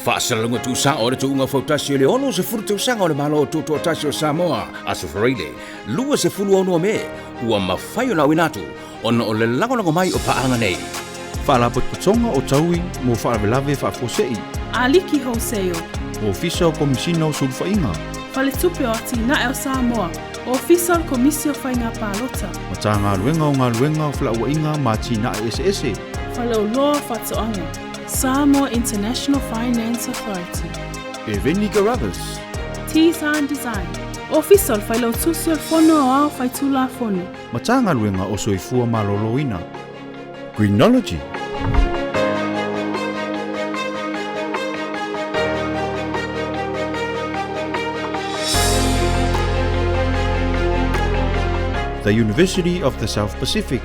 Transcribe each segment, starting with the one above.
Faasalalauga tuusao o le tuuga fautasi o le 60 tausaga o le Malo Tutoatasi o Samoa, Aso Faraile, 26 Me, ua mafai ona auina atu ona o le lagolago mai o paaga nei. Faalapotopotoga o Taui mo Faalavelave Faafuasei. Aliki Wholesale. Ofisa o Komisina o Sulufaiga. Faletupe o Atinae o Samoa. Ofisa o le Komisi o Faiga Palota. Matagaluega o Galuega o Felauaiga ma Atinae Eseese. Faleoloa o Faatoaga. Samoa International Finance Authority. Eveni Carruthers. T-Sign Design. Ofisa o le Failautusi o le Fono Aoao Faitulafono. Matagaluega o Soifua Maloloina. Greenology. The University of the South Pacific.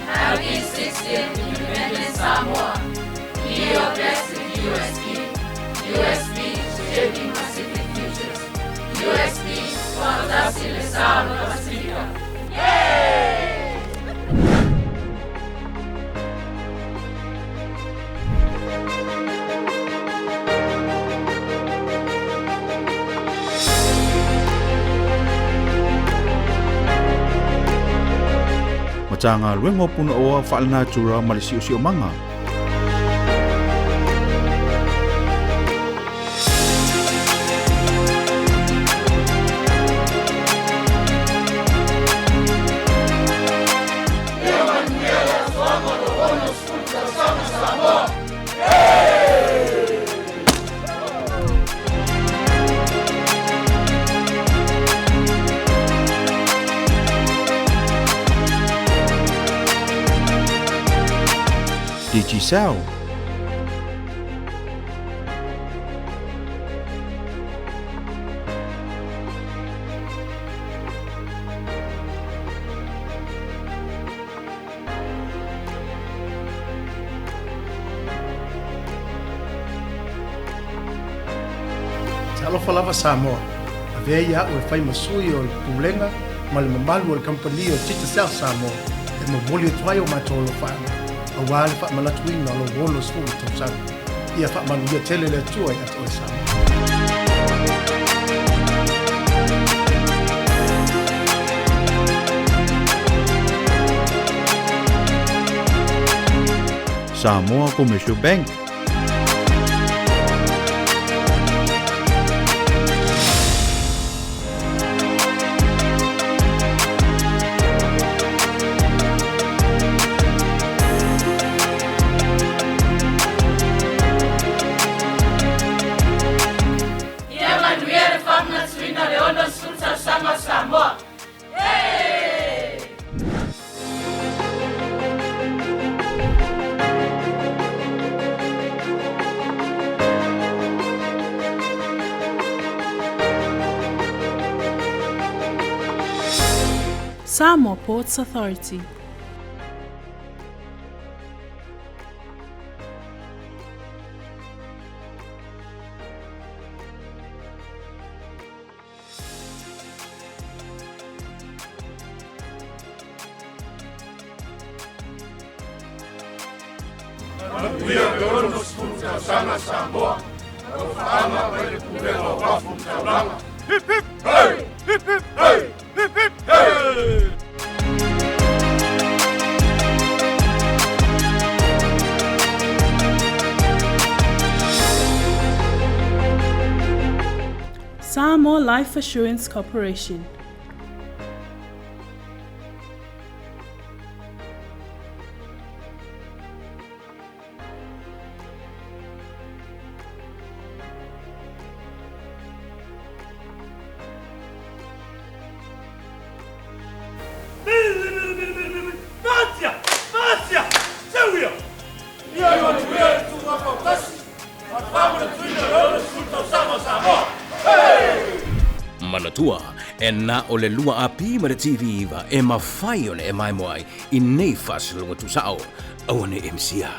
Happy 60th Independence Samoa. Be your best with USB. USB shaping Pacific futures. USB Faatasi le sa o le Pasifika. Matagaluega o Punaoa Faalenatura ma le Siosiomaga. Digicel. Talofa lava Samoa, avea ia a'u e fai ma sui o le Pulega ma le mamalu o le kamupani o Digicel Samoa e momoli atu ai o matou alofaaga auā le faamanatuina o lou 60 tausaga. Ia faamanuia tele le Atua ia te oe Samoa. Samoa Commercial Bank. Ia manuia le faamanatuina o le 60 tausaga o Samoa. Samoa Ports Authority. Manuia le 60 tausaga Samoa, alofaaga mai le Pulega o Uafu ma Taulaga. Hip hip hey! Hip hip hey! Hip hip hey! Samoa Life Assurance Corporation. manatua, e na o le lua AP ma le TV iva e mafai ona e maemo ai i nei faasalalauga tuusa'o. Aua nei e misia.